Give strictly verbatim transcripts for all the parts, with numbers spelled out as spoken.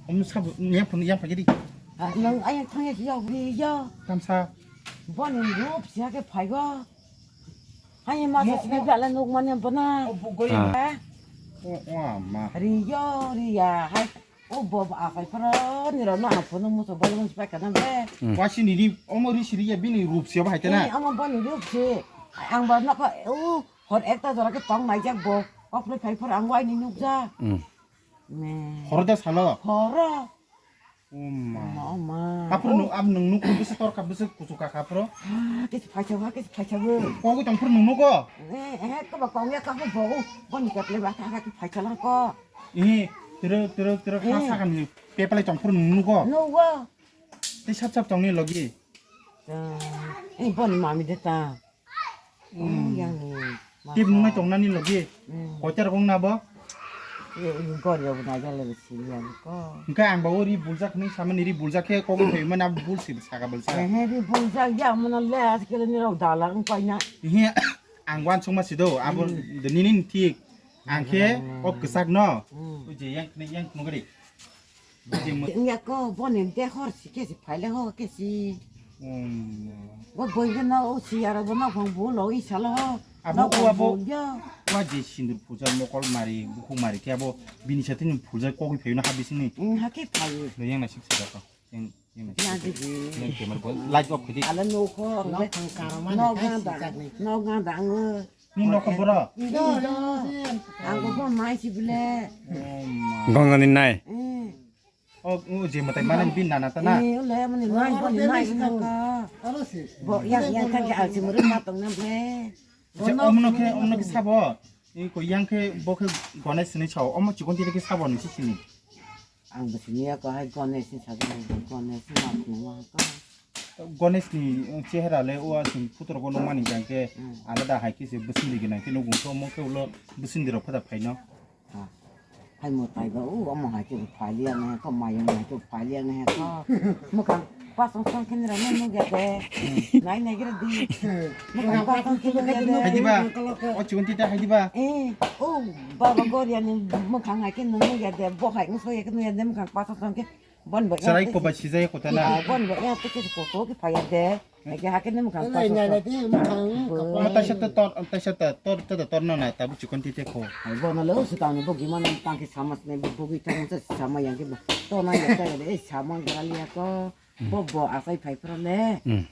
Om sab yang phun yang phagiri. Ah, nang ayang thangya si yau ri yo. Tamsa. Boni rup siya ke phaigo. Hai ma sa sini bela nuk mane bona. Oh, bugori. Ah. Eh? Oh, oh, ma. Ri yo, ri ya. Hai. Oh, bo, bo, akai paro ni ro na phun muso bal mun spai kana be. Hmm. Wasi ni ri, omo ri siri ya bini rup siya bahai tena. Eh, omo boni rup si. Ang ba na ko, oh, hor ekta jora ke tong nai jak bo. Kok le phai phor ang wai ni nuk ja. Hmm. Me. Horo da salo? Horo. Oma. Oma, oma. Apro nung, oh, ab nung nuk bisa tor ka bisa kusu ka ka pro. Ah, kis phaisa ha, kis phaisa ha. Kogwi tong pro nung nugo? Eh, eh, ko ba kong ya ka bo bo. Bo ni ka ple ba ka ka kis phaisa lang ko. Eh, tero, tero, tero ka, eh, sa kan ni. Pe pale tong pro nung nugo? Nugo. Te sap sap tong ni logi. Eh, bo ni mami de ta. Hmm. Yang ni. Tip nungnai tongnani logi. Hmm. Koitar kong na bo? Ye, ini gor ya, bu na jale sini yang ko. Engka ang ba ori buljak ni samani ri buljak khe kok thoi mana bul si saka bul sa. Eh, he, ri buljak ya, mana le, as kele ni rok dala, ang paina. He, ang wan sung ma si do, abo, hmm, de nini ni thik. Ang khe, hmm, ok kesak no. Hmm. Uje yang kene, yang kene gari. Wngya ko, boni de hor si kesi phaile ho kesi. Hmm. Bo boi ke no o si aro bo no phang bo lo i salo ho. Abo no o abo phang bo yo. Wa je sindur puja mokol mari, bukhuk mari ke abo bini sati ni puja kogwi phayo na ha bising ni. Hmm, ha ke phayo. No yang na sik sik ko. Yang, yang na sik. Ya, di, di. Yang camera bo light off khidi. Ala no ko, no phang karama no ni ganda, kasi chak ni. No ganda ang. Nung nokho boro? Indo, indo. Ang bo mai si bile. Oh, ma. Gongani nai. Eh. Oh, oh, je matai mana bin nana tana. Eh, ule mani nai, mani nai naka. Bo yang, yang kan ke alsi muri matong na bile. Je omno ke, omno ke sabo. Eh, ko yang ke bo ke Ganesh ni sao. Omo chikon tire ke sabo ni sisini. Ang bwswk ya ko hai Ganesh ni sajwk, Ganesh ni ma phunukma ko. Ganesh ni chehra le o aswk photo rok o nukmani hwnkhe, hmm, alada hai khe se bwswk ni gwnang khe nugo, omo khe ulo bwswk ni rok phada phaino. Ha. Hai mwtai ba o omo hai khe phai liya nai ko, mayung hai khe phai liya nai ko. Mwkhang Pasong song khe nirok no nukya de. Nai nai gira di. Mwkhang pasong khe nukya de. Hai diba? O chikon tita hai diba? Eh, o baba Goria ni mwkhang hai khe nukya de. Bo hai wngso ya khe nukya de mwkhang pasong song khe. Bon bo. Sarai ko ba sijai ko tana. Bon bo ya te khe ko ko khe phaya de. Hai khe ha khe ni mwkhang pasong song. Nai nai di mwkhang. Bo. Taisa ta tor, taisa ta tor, ta tor no na ta bu chikon tita ko. Hai bo no le o sitang ni bo gimana tang khe sama ne bo gi tang sa sama yang khe bo. To na ya ta de sama gira liya ko. Bo bo asai phai phra le. Hmm.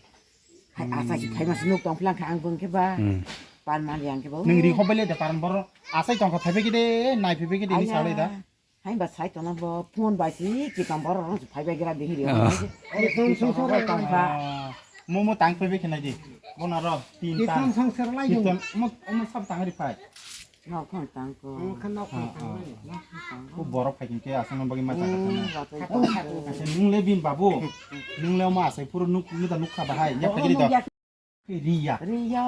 Hai asai si phai mas nuk tong phlang kha ang bung khe ba. Hmm. Pan man yang khe ba. Nung ri khobai le de paran bor asai tong kha phai be kide nai phai be kide ni sa le da. Hai ba sai tong na bo phone bai si ki tong bor rong phai be gira de hiri. Ah. Mo mo tang phai be khe nai di. Bo na ro tin tang. Mo mo sab tang ri phai. Nok phang tang ko. Ang kha nok phang tang mani. Nok phang tang. Ko borok phai khe aswk no bagwi ma chaka thangna. Aswk nung le bin babu. Nung le omo asai phuru nuk, nuk da nuk kha bahai. Nya phai ri da. Riya. Riya.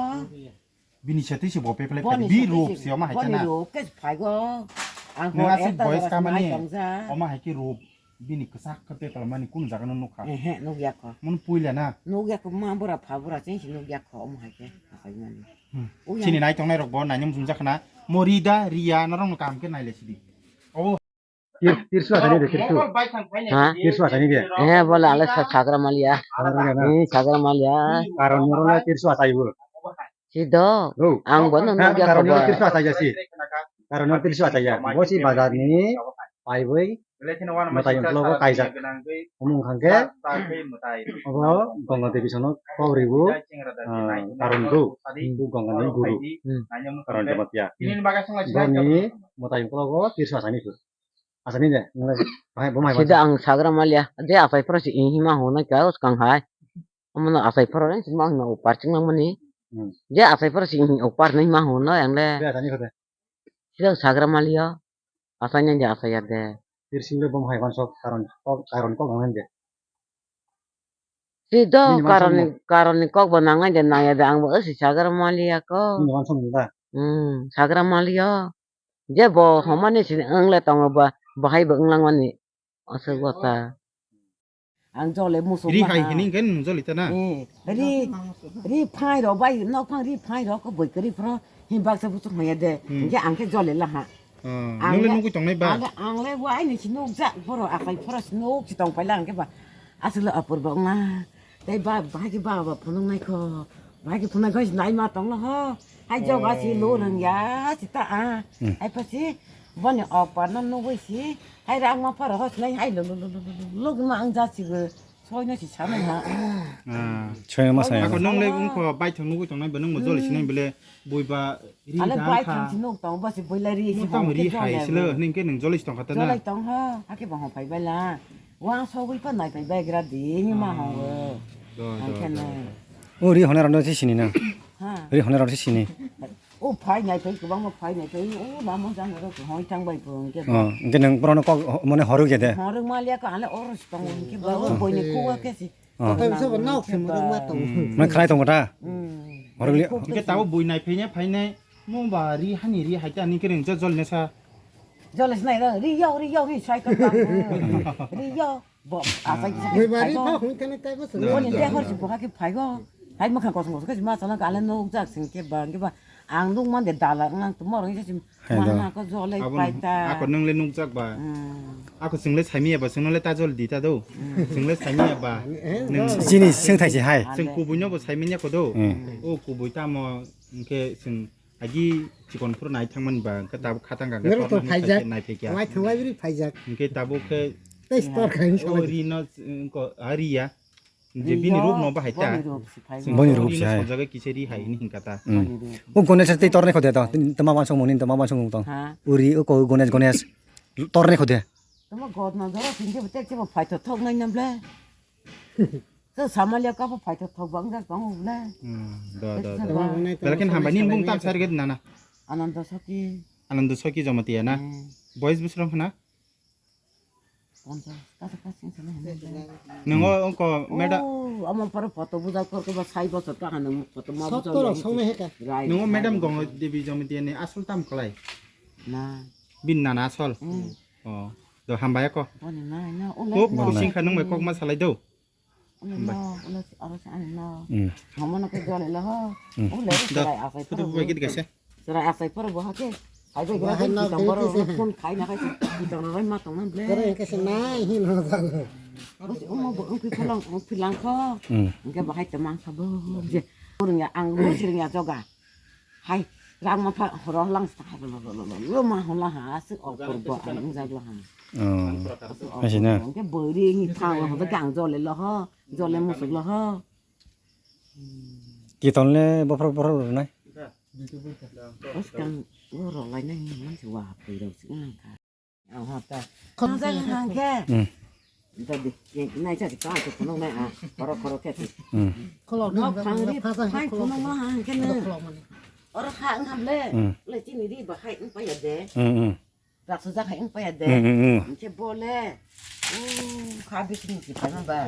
Bini sati se bo pe pele phai. Bi rup se omo hai chana. Rup ke phai go. Ang ho aswk boys ka mani. Omo hai ki rup. Bini kwchak khe bepal mani kunu jaga no nukha. Ehe, nukya kho. Mun puila na. Nukya kho, ma bura pha bura cheng si nukya kho, omo hai khe. Akai mani. Hmm. Chini nai tongnai rok bo nai nung jumjak khna. Mo ri da, riya, norok no kaham khe nai le sidi. Obo. Tir-, tirsu athani de, tirsu. Ha? Tirsu athani de. Eh, bola ale sa-, sagra malia. Sagra malia na. Eh, sagra malia. Karon norok na tirsu athai bo. Si do. Oh. Ang bo no nukya kho. Karon norok tirsu athai jasi. Karon norok tirsu athai ya. Bo si bazar ni. Paiwi mwtai unklogo kaijak. Omo wngkha khe obo Ganga Devi sono kok ribu, ah, Karon do. Bu Ganga ni guru. Hmm. Karon Jamatia. Boni mwtai unklogo tirsu asani phu. Asani de, nung le, bahai, bo mai sida bahai. Ang sagra malia, je asai phoro si hima hona kya us kang hai. Omo no asai phoro si ma hima upar ching nang mani. Hmm. Je asai phoro si upar nai ma hona yang le. Be asani phu de. Sida sagra malia. Asai nang de asai ya de. Tirsil le bom hai wansok karon kok, karon kok nang de. Sida karon ni, karon ni kok bo nang de nang ya de ang bo si sagra malia ko. Nini wansok nang da. Hmm, sagra malia. Je bo homani sini wng le tongo ba, bahai bo wng langmani. Aswk wata. Ang jole musu. Ri hai hini gen joli ta na. Eh, ri, ri phai ro bai, nok phang ri phai ro ko boi kari phro. Hin baksa busu haya de. Hmm. Je ang khe jole la ha. Oh, ang nung le le, nugwi tongnai ba? Ang le, ang le wai ni si nukjak, boro apai phoro si nuk si tong paila ang khe ba. Aswk le apor ba wngma. Tei ba, bahai khe ba, ba phunuk nai kho. Bahai khe phunuk nai kho, si nai ma tong lo ho. Hai joga si lo rwng ya, si ta a. Hmm. Hai pa si, boni opa no nugwi si. Hai rang ma pharo ho, si nai hai lo, lo, lo, ma ang ja si go. Soi no si sa nai ha. Ah. Soi ma sa ya. Ako nung le wng kho, bai thang nugwi tongnai ba, nung mo joli si nai bele. Bui ba ri ale da bai kha. Thang si nuk tong ba si bui la ri si nuk tang hong ri ke hai jole silo bo. Ning ke ning joli si tong kha ta na. Jole tong ha, ha ke bang hong phai bai la. Wang so bui pa nai phai bai gra di ni ma hong o. Do, do, do, do. O ri hone rano si sini na. Ha. Ri hone rano si sini. O phai nai phai kubang ma phai nai phai o na mo jang ro hoi thang bai pung ke. Oh, ke nang prono kok mane horu ke de. Horu ma lia ka ale or si tong ke ba o bui ni kuwa ke si. Oh. Tei bisa bo nok se murung ma tong. Hmm. Nang khlai tongo ta? Hmm. Orok li- Hingke tabo bui nai phai nai phai nai. Mo ba ri hani ri hai ta ni kereng jol jol ne sa. Jol ne sa nai ri yo ri yo ri sai ko ta. Ri yo. Bo asai kisa. Bui ba ri pha hung thani tai bo se. Bo ni de hor si bo ha ke phai go. Hai mo kha kosong kosong ke ma sa na ka le nok jak sing ke ba ke ba. Ang nuk man de dala ang tumor ngi sim. Hai do. Maha ko jolai. Abo paita. Ako nung le nukjak ba. Hmm. Ako sing le saimi ya ba sing le ta jol di ta do. Hmm. Sing le saimi ya ba. Eh, nung do. Jini sing thai si hai. Sing kubui no bo saimi ya ko do. Hmm. O kubui ta mo hingke sing agi chikon phuru nai thang man ba hingke ta khatang ka. Nero to tor nai phaijak. Nai phekya. Nai thang lai biri phaijak. Hingke tabo ke. Tei store khain o salai. Ri no ko ari ya. Je bini rup no bahai ta. Boni rup si phai. Boni rup si hai. Sojaga kise ri hai ni hingka ta. Hmm. Boni rup. O Ganesh tei torne khode to. Tama wansong moni tama wansong tong. Ha? Uri o ko Ganesh Ganesh torne khode. Tama god na dara sing je tek je phai to thok nai nam ble. To samalia ka phai to thok bang jak tong ble. Hmm, da, da, da. Belakin hambai nin bung tam sar ged nana. Ananda Saki. Ananda Saki Jamatia na. Hmm. Boys busrong khna. Ponchas, kasa kasa sing sale hene. Nungo ongko madam. Oh, amo paro photo buja kor ke ba sai bosor ka hanu photo ma buja. Sottor song ne heka. Nungo madam Gongo Devi Jamatia ni asol tam kolai. Na. Bin nana asol. Hmm. Oh, do hambai ko. Boni na na. Kok kusing kha nung mai kok ma salai do. Ulo no, ulo si, oro si ano no. Hmm. Homo no ke jole lo ho. Hmm. Ulo si serai asai poro. Tutu bai git gaisa. Serai asai poro bo hake. Hai bai gra gra tong boro phone khai na khai si. Tong ro ma tong nan ble. Kore ke se nai hin ho jalo. Usi umo bo ungpi kholong ungpi lang kho. Hmm. Engke bahai te mang kha bo. Je. Urung ya ang bo siring ya joga. Hai, rang ma pha horo lang sa hai lo lo lo lo lo ma hon la ha su o kurbo ang jaglo ha. Oh. Su o kurbo. Asina. Ke bori ni thang lo ho gang jole lo ho, jole musuk lo ho. Ki ton le bophor bophor ro nai. Bos kang lo ro lai nai man se wa pe ro su nang ka. Ang ha ta. Khon- Ang jang hang khe. Hmm. Jadi, nai cha si ka chu phunuk nai a. Khoro khoro khe si. Hmm. Kholo nok phang ri phai phunuk no hang khe ne. Oro kha ang ham le. Hmm. Le chini ri ba khai ang pa ya de. Hmm, hmm. Rak su ja khai ang pa ya de. Hmm, hmm, hmm. Ang khe bo le. U kha bising si phai ma ba.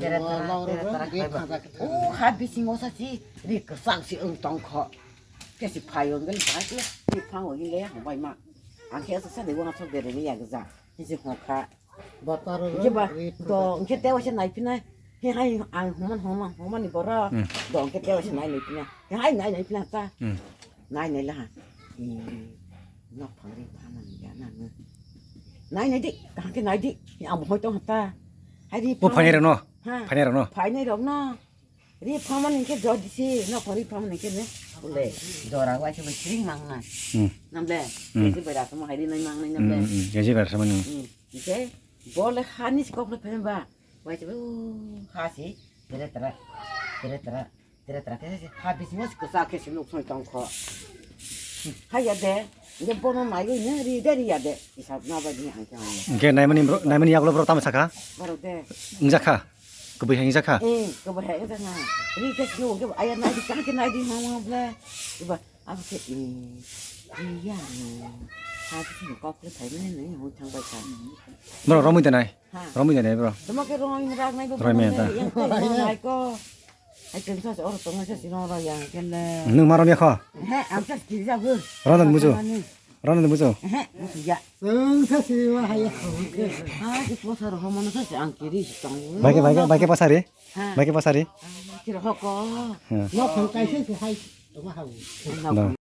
Tere tara, tere tara khai ba. U kha bising o sa si ri kwchak si ang tong kho. Khe si phai ang le ba le. Ri phang o le hang bai ma. Ang khe sa de wa sok de re ya ga ja. Kisi hokha. Hingke ba, do, hingke tewa se nai pina. He hai ang human, human, human ni borok. Hmm. Do, hingke tewa se nai nai pina. He hai nai nai pina ta. Hmm. Nai nai la ha. Hmm. Nok phang ri pha man ya na nge. Nai nai di, kaham ke nai di. He ang mohoi tong ha ta. Hai ri pha. Bo phainai rok no? Ha. Phainai rok no? Phainai rok no. Ri phaman hingke jodi si, no ko ri phaman hingke ne. Ule, jora wa se bai sring mang na. Hmm. Namle, hmm. Ri bai ra sama hai ri nai mang nai namle. Hmm, hmm. Ri bai ra sama nai. Hmm. Hingke, bole hani si kokle phaman ba. Wa se, uh, ha si, tere tara, tere tara, tere tara, tere si, ha bisingo si kwsa khe si nuk soi tong kho. Hai ya de, hingke bono nai ui ne ri de ri ya de. Isab na ba ni hangke hangke. Hingke naimani bro, naimani yagulo bro tamo saka? Baro de. Wngjakha? Kubui hai wngjakha? Eh, kubui hai wngjakha. Ri khe sio, khe aya nai di, kang khe nai di, hong hong ble. Iba, abo khe, eh, ri ya, eh. Ha, khe sini kok khe thai mene, nai hong thang bai kha. Bro, romwi de nai? Ha. Romwi de nai, bro? Tamo khe romwi rak nai, bro. Romwi ta. Yang khe nai ko. Hai, khe sa, oro tong sa, sino ro yang khe le. Nung ma romya kho? He, ang sa kiri ja, bro. Rondan muju. Rondan muju. Ehe, ya. Ang sa si wa hai ya. Ah, di posa ro homo no sa si ang kiri si tong. Baike, baike, baike pasari. Ha. Baike pasari. Ah, kira hoko. Ha. No phang kai se si hai. Tong ha. No.